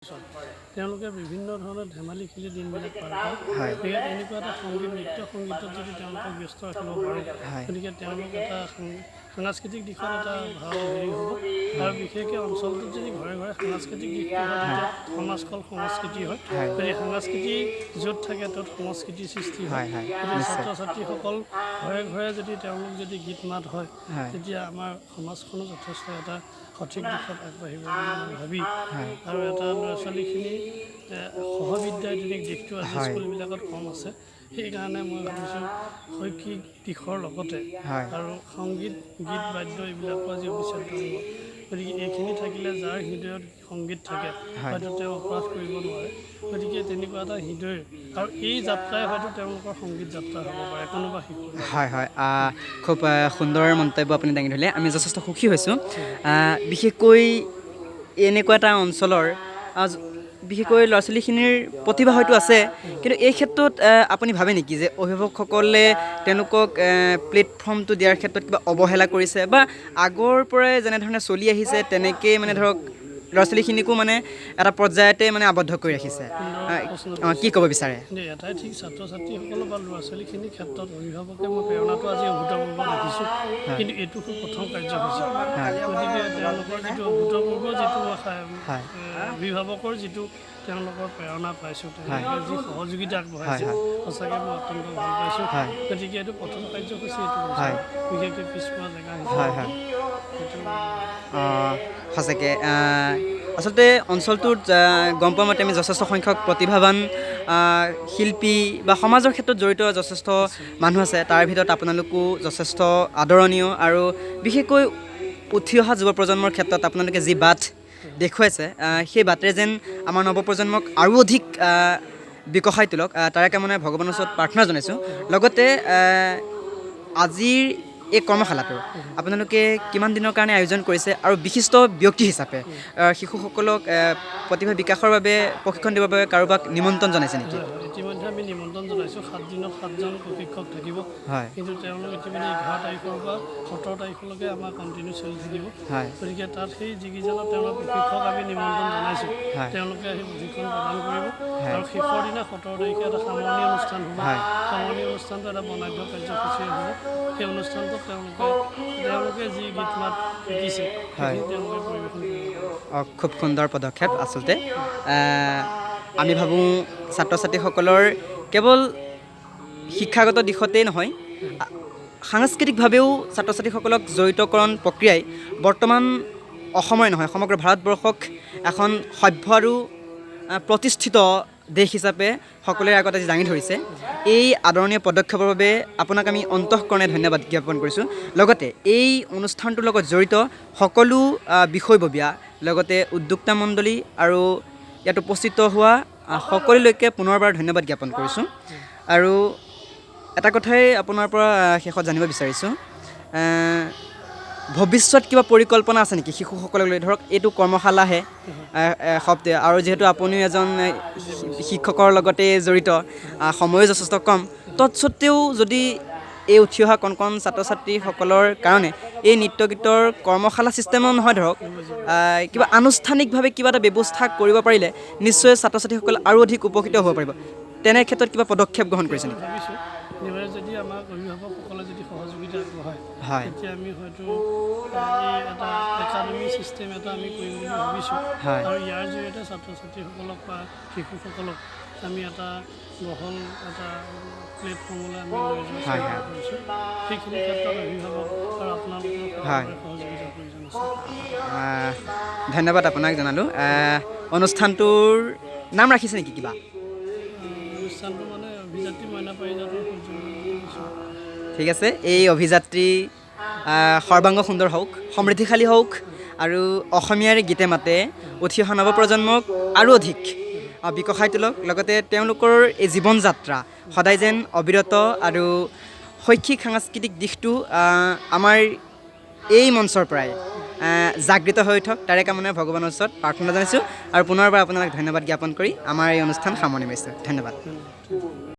তেওঁলোকে বিভিন্ন ধৰণৰ ধেমালি খেলি দিনবিলাক পাৰ কৰে। হয়। গতিকে এনেকুৱা এটা সংগীত, নৃত্য সংগীতত যদি তেওঁলোকক ব্যস্ত ৰাখিব পাৰোঁ, হয়। গতিকে তেওঁলোক এটা সাংস্কৃতিক দিশত এটা ভাল হেৰি হ'ব। আৰু বিশেষকৈ অঞ্চলটোত যদি ঘৰে ঘৰে সাংস্কৃতিক দিশটো হয়, তেতিয়া সমাজখন সংস্কৃতি হয়। হয়। গতিকে সংস্কৃতি য'ত থাকে ত'ত সংস্কৃতিৰ সৃষ্টি হয়। হয় হয় গতিকে নিশ্চয়। ছাত্ৰ ছাত্ৰীসকল ঘৰে ঘৰে যদি তেওঁলোক যদি গীত মাত হয়, হয়। তেতিয়া আমাৰ সমাজখনো যথেষ্ট এটা সঠিক দিশত আগবাঢ়িব বুলি মই ভাবি হয়। আৰু এটা ল'ৰা ছোৱালীখিনি সহবিদ্যায়তনিক দিশটো আজি হয়। স্কুলবিলাকত কম আছে। সেইকাৰণে মই ভাবিছোঁ শৈক্ষিক দিশৰ লগতে হয়। আৰু সংগীত, গীত, বাদ্য এইবিলাকো আজি অবিচ্ছেদ্য অংগ। গতিকে এইখিনি থাকিলে যাৰ হৃদয়ত সংগীত থাকে, হয়। হয়তো তেওঁ অপৰাধ কৰিব নোৱাৰে। গতিকে তেনেকুৱা এটা হৃদয় আৰু এই যাত্ৰাই হয়তো তেওঁলোকৰ সংগীত যাত্ৰা হ'ব পাৰে কোনোবা শিশুৰ। হয় হয়, খুব সুন্দৰ মন্তব্য আপুনি দাঙি ধৰিলে। আমি যথেষ্ট সুখী হৈছোঁ। বিশেষকৈ এনেকুৱা এটা অঞ্চলৰ বিশেষকৈ ল'ৰা ছোৱালীখিনিৰ প্ৰতিভা হয়তো আছে, কিন্তু এই ক্ষেত্ৰত আপুনি ভাবে নেকি যে অভিভাৱকসকলে তেওঁলোকক প্লেটফৰ্মটো দিয়াৰ ক্ষেত্ৰত কিবা অৱহেলা কৰিছে বা আগৰ পৰাই যেনেধৰণে চলি আহিছে তেনেকেই মানে ধৰক ল'ৰা ছোৱালীখিনিকো মানে এটা পৰ্যায়তে মানে আবদ্ধ কৰি ৰাখিছে? সুন্দৰ প্ৰশ্ন। কি ক'ব বিচাৰে? কিন্তু এটাই ঠিক, ছাত্ৰ ছাত্ৰীসকল বা ল'ৰা ছোৱালীখিনিৰ ক্ষেত্ৰত অভিভাৱকে মই প্ৰেৰণাটো আজি অভূতপূৰ্ব দেখিছোঁ। কিন্তু এইটো খুব প্ৰথম কাৰ্যসূচী। গতিকে তেওঁলোকৰ যিটো অভূতপূৰ্ব যিটো হয়। অভিভাৱকৰ যিটো তেওঁলোকৰ প্ৰেৰণা পাইছোঁ, তেওঁলোকে যি সহযোগিতা আগবঢ়াইছে, হয়। সঁচাকৈ মই অত্যন্ত ভাল পাইছোঁ। হয়। গতিকে এইটো প্ৰথম কাৰ্যসূচী এইটো, হয়। বিশেষকৈ পিছপৰা জেগা হিচাপে হয় হয় সেইটো। সঁচাকৈ আচলতে অঞ্চলটোত গম পোৱা মতে আমি যথেষ্ট সংখ্যক প্ৰতিভাৱান শিল্পী বা সমাজৰ ক্ষেত্ৰত জড়িত যথেষ্ট মানুহ আছে। তাৰ ভিতৰত আপোনালোকো যথেষ্ট আদৰণীয় আৰু বিশেষকৈ উঠি অহা যুৱ প্ৰজন্মৰ ক্ষেত্ৰত আপোনালোকে যি বাট দেখুৱাইছে, সেই বাটেৰে যেন আমাৰ নৱপ্ৰজন্মক আৰু অধিক বিকশাই তোলক, তাৰে কামনাৰে ভগৱানৰ ওচৰত প্ৰাৰ্থনা জনাইছোঁ। লগতে আজিৰ এই কৰ্মশালাটো আপোনালোকে কিমান দিনৰ কাৰণে আয়োজন কৰিছে আৰু বিশিষ্ট ব্যক্তি হিচাপে শিশুসকলক প্ৰতিভা বিকাশৰ বাবে প্ৰশিক্ষণ দিবৰ বাবে কাৰোবাক নিমন্ত্ৰণ জনাইছে নেকি? হয়, ইতিমধ্যে আমি নিমন্ত্ৰণ জনাইছোঁ। 7 দিনত 7জন প্ৰশিক্ষক থাকিব। হয়। কিন্তু তেওঁলোক ইতিমধ্যে 11 তাৰিখৰ পৰা 17 তাৰিখলৈকে আমাৰ কণ্টিনিউ চলি থাকিব। হয়। গতিকে তাত সেই যিকেইজনক তেওঁলোক প্ৰশিক্ষক আমি নিমন্ত্ৰণ জনাইছোঁ, হয়। তেওঁলোকে আহি প্ৰশিক্ষণ প্ৰদান কৰিব। হয়। আৰু শেষৰ দিনা 17 তাৰিখে এটা সামৰণি অনুষ্ঠান হ'ব। হয়। সামৰণি অনুষ্ঠানটো এটা বৰ্ণাঢ্য কাৰ্যসূচী হ'ব। সেই অনুষ্ঠানটোত তেওঁলোকে তেওঁলোকে যি গীত মাত শিকিছে, হয়। সেইখিনি তেওঁলোকে পৰিৱেশন কৰিব। খুব সুন্দৰ পদক্ষেপ। আচলতে আমি ভাবোঁ ছাত্ৰ ছাত্ৰীসকলৰ কেৱল শিক্ষাগত দিশতেই নহয়, সাংস্কৃতিকভাৱেও ছাত্ৰ ছাত্ৰীসকলক জড়িতকৰণ প্ৰক্ৰিয়াই বৰ্তমান অসমৰে নহয়, সমগ্ৰ ভাৰতবৰ্ষক এখন সভ্য আৰু প্ৰতিষ্ঠিত দেশ হিচাপে সকলোৰে আগত আজি দাঙি ধৰিছে। এই আদৰণীয় পদক্ষেপৰ বাবে আপোনাক আমি অন্তঃকৰণে ধন্যবাদ জ্ঞাপন কৰিছোঁ। লগতে এই অনুষ্ঠানটোৰ লগত জড়িত সকলো বিষয়ববীয়া, লগতে উদ্যোক্তা মণ্ডলী আৰু ইয়াত উপস্থিত হোৱা সকলোলৈকে পুনৰবাৰ ধন্যবাদ জ্ঞাপন কৰিছোঁ। আৰু এটা কথাই আপোনাৰ পৰা শেষত জানিব বিচাৰিছোঁ, ভৱিষ্যত কিবা পৰিকল্পনা আছে নেকি শিশুসকলক লৈ? ধৰক এইটো কৰ্মশালাহে এসপ্তাহ আৰু যিহেতু আপুনিও এজন শিক্ষকৰ লগতে জড়িত, সময়ো যথেষ্ট কম, তৎসত্ত্বেও যদি এই উঠি অহা কণ কণ ছাত্ৰ ছাত্ৰীসকলৰ কাৰণে এই নৃত্য গীতৰ কৰ্মশালা ছিষ্টেমো নহয়, ধৰক কিবা আনুষ্ঠানিকভাৱে কিবা এটা ব্যৱস্থা কৰিব পাৰিলে নিশ্চয় ছাত্ৰ ছাত্ৰীসকল আৰু অধিক উপকৃত হ'ব পাৰিব। তেনে ক্ষেত্ৰত কিবা পদক্ষেপ গ্ৰহণ কৰিছে নেকি? ভাবিছোঁ, এইবাৰ যদি আমাক অভিভাৱকসকলে যদি সহযোগিতা আগবঢ়ায়, হয়। তেতিয়া আমি হয়তো এই এটা একাডেমি ছিষ্টেম এটা আমি কৰিম বুলি ভাবিছোঁ। হয়। আৰু ইয়াৰ জৰিয়তে ছাত্ৰ ছাত্ৰীসকলক বা শিশুসকলক আমি এটা বহল এটা প্লেটফৰ্মলৈ আমি লৈ যোৱাৰ হয়, চেষ্টা হয়। কৰিছোঁ। সেইখিনি ক্ষেত্ৰত অভিভাৱক আৰু আপোনালোকৰ হয়। সকলোৰে সহযোগিতাৰ প্ৰয়োজন আছে। ধন্যবাদ আপোনাক জনালোঁ। অনুষ্ঠানটোৰ নাম ৰাখিছে নেকি কিবা? অনুষ্ঠানটো মানে অভিযাত্ৰী মইনা পাৰিজাতৰ সৌজন্যত বুলি দিছোঁ। ঠিক আছে। এই অভিযাত্ৰী সৰ্বাংগ সুন্দৰ হওক, সমৃদ্ধিশালী হওক আৰু অসমীয়াৰ গীতে মাতে উঠি অহা নৱপ্ৰজন্মক আৰু অধিক বিকশাই তোলক। লগতে তেওঁলোকৰ এই জীৱন যাত্ৰা সদায় যেন অবিৰত আৰু শৈক্ষিক সাংস্কৃতিক দিশটো আমাৰ এই মঞ্চৰ পৰাই জাগৃত হৈ উঠক, তাৰে কামনাৰে ভগৱানৰ ওচৰত প্ৰাৰ্থনা জনাইছোঁ আৰু পুনৰবাৰ আপোনাক ধন্যবাদ জ্ঞাপন কৰি আমাৰ এই অনুষ্ঠান সামৰণি মাৰিছোঁ। ধন্যবাদ। ধন্যবাদ।